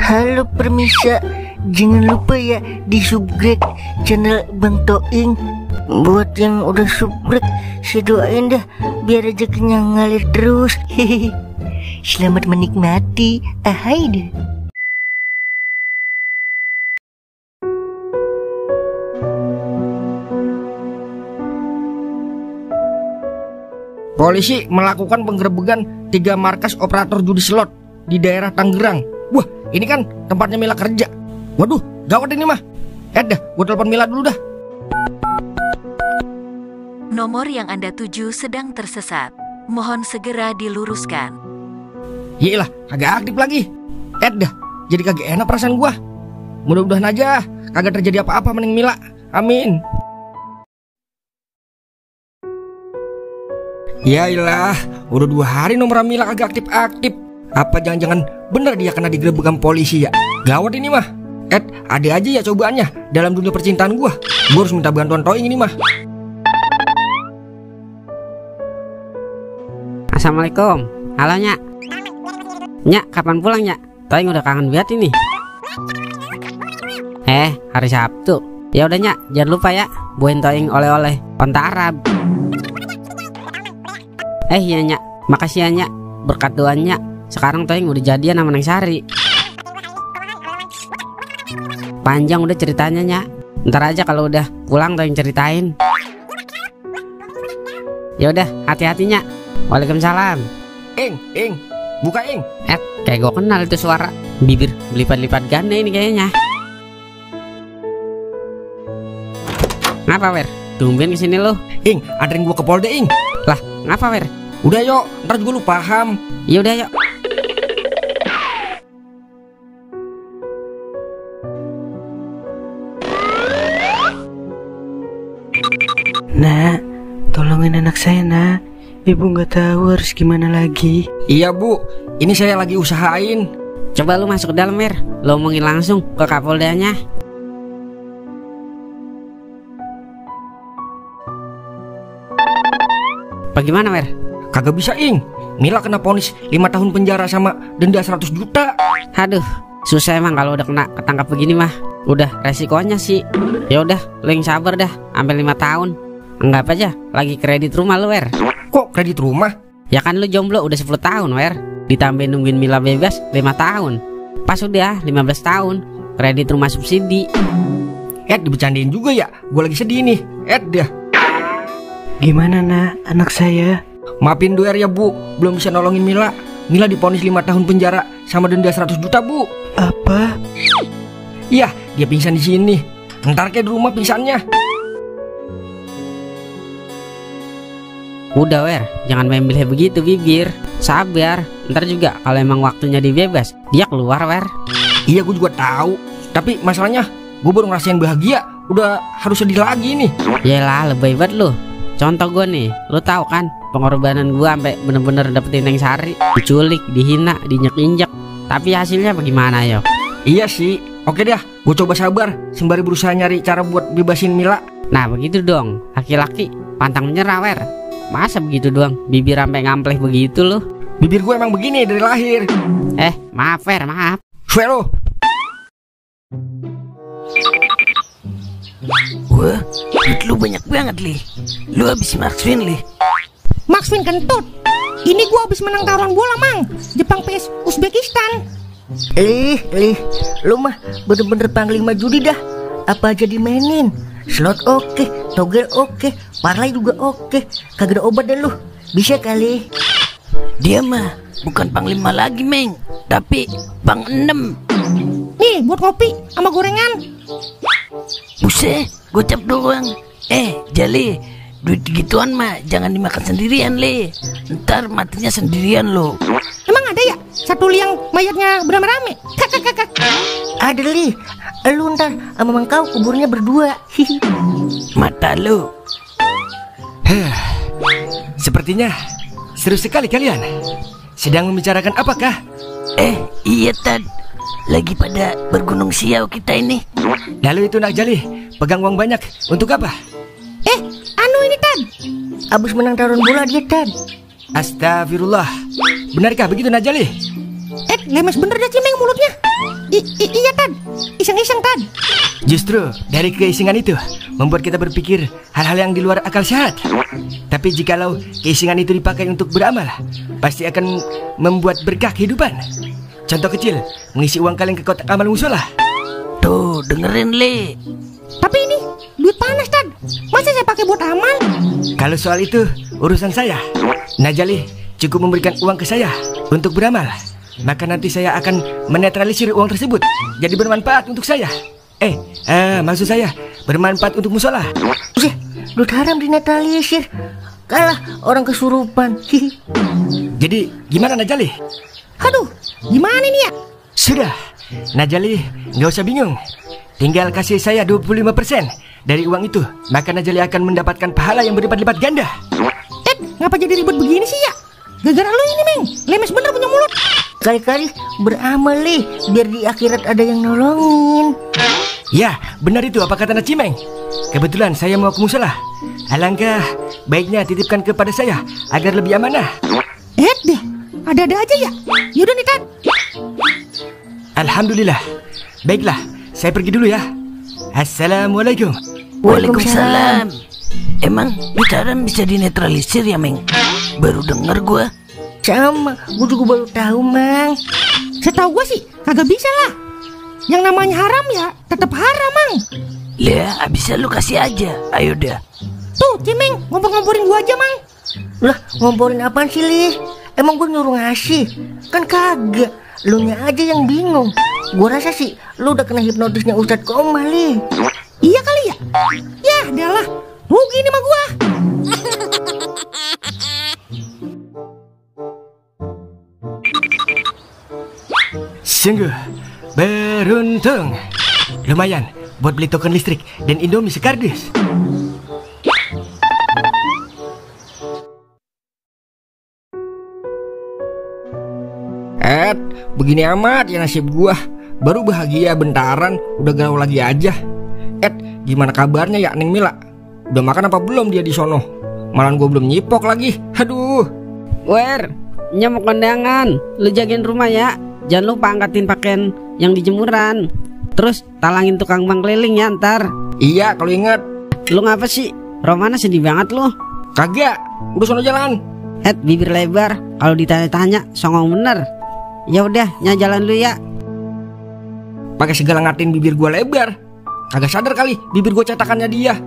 Halo permisa, jangan lupa ya di subscribe channel Bang Toing. Buat yang udah subscribe, saya doain dah biar rezekinya ngalir terus. Hehehe. Selamat menikmati. Ahai deh. Polisi melakukan penggerebekan 3 markas operator judi slot di daerah Tangerang. Wah, ini kan tempatnya Mila kerja. Waduh, gawat ini mah. Dah, gua telepon Mila dulu dah. Nomor yang Anda tuju sedang tersesat. Mohon segera diluruskan. Yelah, kagak aktif lagi. Dah, jadi kagak enak perasaan gua. Mudah-mudahan aja kagak terjadi apa-apa mending Mila. Amin. Yailah, udah 2 hari nomor Mila kagak aktif-aktif. Apa jangan-jangan bener dia kena digerebekkan polisi ya? Gawat ini mah. Ada aja ya cobaannya dalam dunia percintaan gua. Gua harus minta bantuan Toing ini mah. Assalamualaikum. Halo Nyak. Nyak, kapan pulang Nyak? Toing udah kangen banget ini. Hari Sabtu. Ya udah Nyak, jangan lupa ya buain Toing oleh-oleh onta Arab. Iya Nyak, makasih ya Nyak. Berkat doa Nyak, sekarang Toing udah jadian sama Neng Sari. Panjang udah ceritanya Nyak. Ntar aja kalau udah pulang Toing ceritain. Ya udah, hati-hati Nyak. Waalaikumsalam. Ing, buka Ing. Kayak gue kenal itu suara. Bibir berlipat-lipat ganda ini kayaknya. Ngapa Wer? Tumben kesini lo. Ing, anterin gua ke Polda Ing. Lah, ngapa Wer? Udah yuk, ntar juga lu paham. Ya udah yuk. Nak, tolongin anak saya nak. Ibu nggak tahu harus gimana lagi. Iya Bu, ini saya lagi usahain. Coba lu masuk ke dalam Wer. Lu omongin langsung ke Kapoldanya. Bagaimana Wer? Kagak bisa Ing. Mila kena vonis 5 tahun penjara sama denda 100 juta. Aduh, susah emang kalau udah kena ketangkap begini mah. Udah resikonya sih. Ya udah, lu yang sabar dah sampai 5 tahun. Anggap aja lagi kredit rumah lu Wer. Kok kredit rumah? Ya kan lu jomblo udah 10 tahun Wer. Ditambahin nungguin Mila bebas 5 tahun. Pas udah 15 tahun kredit rumah subsidi. Dibecandain juga ya. Gue lagi sedih nih. Dah. Gimana nak, anak saya? Maafin Duer ya Bu, belum bisa nolongin Mila. Mila divonis 5 tahun penjara sama denda 100 juta Bu. Apa? Iya, dia pingsan di sini. Ntar kayak di rumah pingsannya. Udah Wer, jangan main bilih begitu bibir. Sabar, ntar juga kalau emang waktunya dibebas, dia keluar Wer. Iya gue juga tahu. Tapi masalahnya gue baru ngerasain bahagia, udah harus sedih lagi nih. Yalah, lebay banget lu. Contoh gue nih, lu tahu kan pengorbanan gue sampai bener-bener dapetin Neng Sari. Diculik, dihina, diinjek-injek. Tapi hasilnya bagaimana yo? Iya sih, oke dah, gue coba sabar sembari berusaha nyari cara buat bebasin Mila. Nah begitu dong, laki-laki pantang menyerah Wer. Masa begitu doang, bibir sampai ngampleh begitu loh. Bibir gue emang begini dari lahir. Maaf Wer, maaf. Suero. Wah, duit lu banyak banget Li. Lu habis Maxwin Li. Maxwin kentut. Ini gua habis menang taruhan bola Mang, Jepang vs Uzbekistan. Lu mah bener-bener panglima judi dah. Apa aja dimainin. Slot oke, togel oke, parlay juga oke. Kagak ada obat deh lu. Bisa kali. Dia mah bukan panglima lagi Meng, tapi Bang 6. Nih buat kopi sama gorengan. Buset, gocap doang. Jali, duit gituan mah jangan dimakan sendirian Le. Ntar matinya sendirian lo. Emang ada ya satu liang mayatnya beramai-ramai? Ada Li. Lu ntar sama Mang Kau kuburnya berdua. Mata lo. Sepertinya seru sekali kalian. Sedang membicarakan apakah? Iya Tad. Lagi pada bergunung siau kita ini. Lalu itu Nak Jali, pegang uang banyak. Untuk apa? Anu ini Tan. Abis menang taruhan bola dia Tan. Astagfirullah. Benarkah begitu Nak Jali? Lemes bener dah Cimeng mulutnya. Iya Tad, iseng-iseng Tad. Justru dari keisengan itu membuat kita berpikir hal-hal yang di luar akal sehat. Tapi jikalau keisengan itu dipakai untuk beramal, pasti akan membuat berkah kehidupan. Contoh kecil, mengisi uang kalian ke kotak amal musola. Tuh, dengerin Le. Tapi ini duit panas Tad, masa saya pakai buat amal? Kalau soal itu urusan saya. Najali cukup memberikan uang ke saya untuk beramal, maka nanti saya akan menetralisir uang tersebut jadi bermanfaat untuk saya. Maksud saya bermanfaat untuk musola. Duit haram dinetralisir, kalah orang kesurupan. Jadi gimana Najali? Aduh, gimana nih ya? Sudah, Najali nggak usah bingung. Tinggal kasih saya 25% dari uang itu, maka Najali akan mendapatkan pahala yang berlipat-lipat ganda. Ngapa jadi ribet begini sih ya? Gara-gara lu ini Meng, lemes bener punya mulut. Kali-kali beramal Le, biar di akhirat ada yang nolongin. Ya, benar itu apa kata Nacimeng. Kebetulan saya mau ke musola. Alangkah baiknya titipkan kepada saya agar lebih amanah. Deh, ada-ada aja ya. Yaudah nih Tad. Alhamdulillah. Baiklah, saya pergi dulu ya. Assalamualaikum. Waalaikumsalam. Emang duit haram bisa dinetralisir ya Meng? Baru denger gua. Sama, gue juga baru tahu Mang. Setahu gua sih kagak bisa lah. Yang namanya haram ya tetap haram Mang. Lah, abisnya lu kasih aja. Ayo dah. Tuh Cimeng, ngompor-ngomporin gua aja Mang. Lah, ngomporin apaan sih Li? Emang gue nyuruh ngasih? Kan kagak, lu nya aja yang bingung. Gue rasa sih lu udah kena hipnotisnya Ustadz Komar Li. Iya kali ya? Ya adalah, rugi nih sama gua. Sungguh beruntung. Lumayan buat beli token listrik dan Indomie sekardus. Begini amat ya nasib gua. Baru bahagia bentaran udah galau lagi aja. Gimana kabarnya ya Neng Mila? Udah makan apa belum dia di sono? Malah gua belum nyipok lagi. Aduh. Wer, nyamuk kondangan. Lu jagain rumah ya. Jangan lupa angkatin pakaian yang dijemuran. Terus talangin tukang bang keliling ya ntar. Iya kalau ingat. Lu ngapa sih? Romana sedih banget lu. Kagak, udah sono jalan. Bibir lebar. Kalau ditanya-tanya songong bener. Ya udah, jalan dulu ya. Pakai segala ngatain bibir gua lebar. Kagak sadar kali bibir gua cetakannya dia.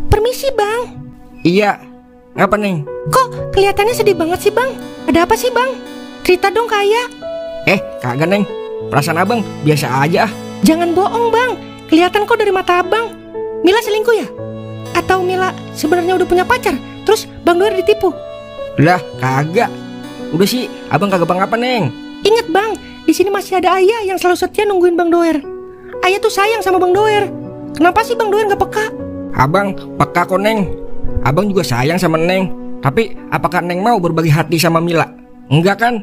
Permisi Bang. Iya. Ngapa Neng? Kok kelihatannya sedih banget sih Bang? Ada apa sih Bang? Cerita dong Kaya. Kagak Neng. Perasaan abang biasa aja. Jangan bohong Bang. Kelihatan kok dari mata abang. Mila selingkuh ya? Atau Mila sebenarnya udah punya pacar, terus Bang Doer ditipu? Lah kagak. Udah sih, abang kagak bang apa Neng? Ingat Bang, di sini masih ada Ayah yang selalu setia nungguin Bang Doer. Ayah tuh sayang sama Bang Doer. Kenapa sih Bang Doer gak peka? Abang peka kok Neng. Abang juga sayang sama Neng. Tapi apakah Neng mau berbagi hati sama Mila? Enggak kan?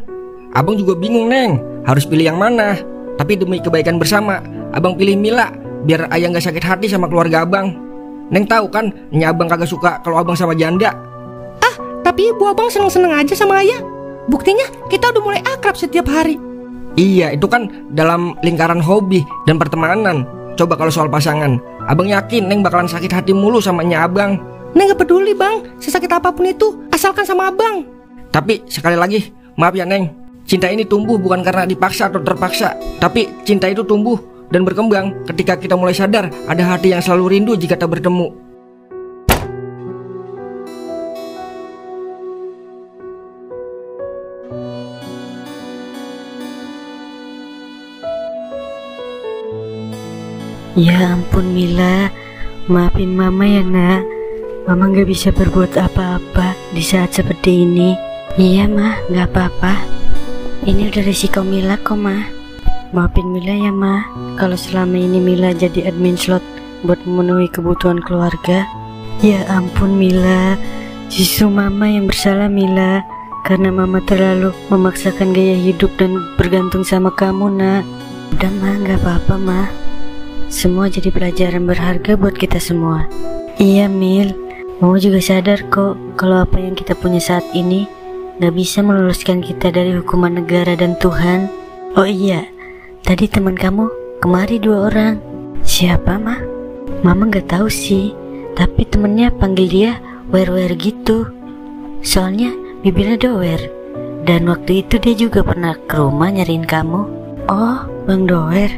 Abang juga bingung Neng, harus pilih yang mana. Tapi demi kebaikan bersama, abang pilih Mila, biar Ayah gak sakit hati sama keluarga abang. Neng tahu kan, abang kagak suka kalau abang sama janda. Tapi ibu abang seneng-seneng aja sama Ayah. Buktinya kita udah mulai akrab setiap hari. Iya, itu kan dalam lingkaran hobi dan pertemanan. Coba kalau soal pasangan, abang yakin Neng bakalan sakit hati mulu sama abang. Neng gak peduli Bang, sesakit apapun itu asalkan sama abang. Tapi sekali lagi, maaf ya Neng, cinta ini tumbuh bukan karena dipaksa atau terpaksa. Tapi cinta itu tumbuh dan berkembang ketika kita mulai sadar ada hati yang selalu rindu jika tak bertemu. Ya ampun Mila, maafin Mama ya nak. Mama gak bisa berbuat apa-apa di saat seperti ini. Iya mah, gak apa-apa. Ini udah risiko Mila kok mah. Maafin Mila ya mah, kalau selama ini Mila jadi admin slot buat memenuhi kebutuhan keluarga. Ya ampun Mila, justru Mama yang bersalah Mila, karena Mama terlalu memaksakan gaya hidup dan bergantung sama kamu nak. Udah mah, gak apa-apa mah. Semua jadi pelajaran berharga buat kita semua. Iya Mil, Mama juga sadar kok kalau apa yang kita punya saat ini gak bisa meluluskan kita dari hukuman negara dan Tuhan. Oh iya, tadi teman kamu kemari 2 orang. Siapa, Mah? Mama nggak tahu sih, tapi temennya panggil dia wer-wer gitu. Soalnya bibirnya doer. Dan waktu itu dia juga pernah ke rumah nyariin kamu. Oh, Bang Doer.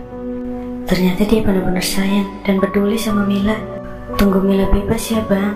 Ternyata dia benar-benar sayang dan peduli sama Mila. Tunggu Mila bebas ya, Bang.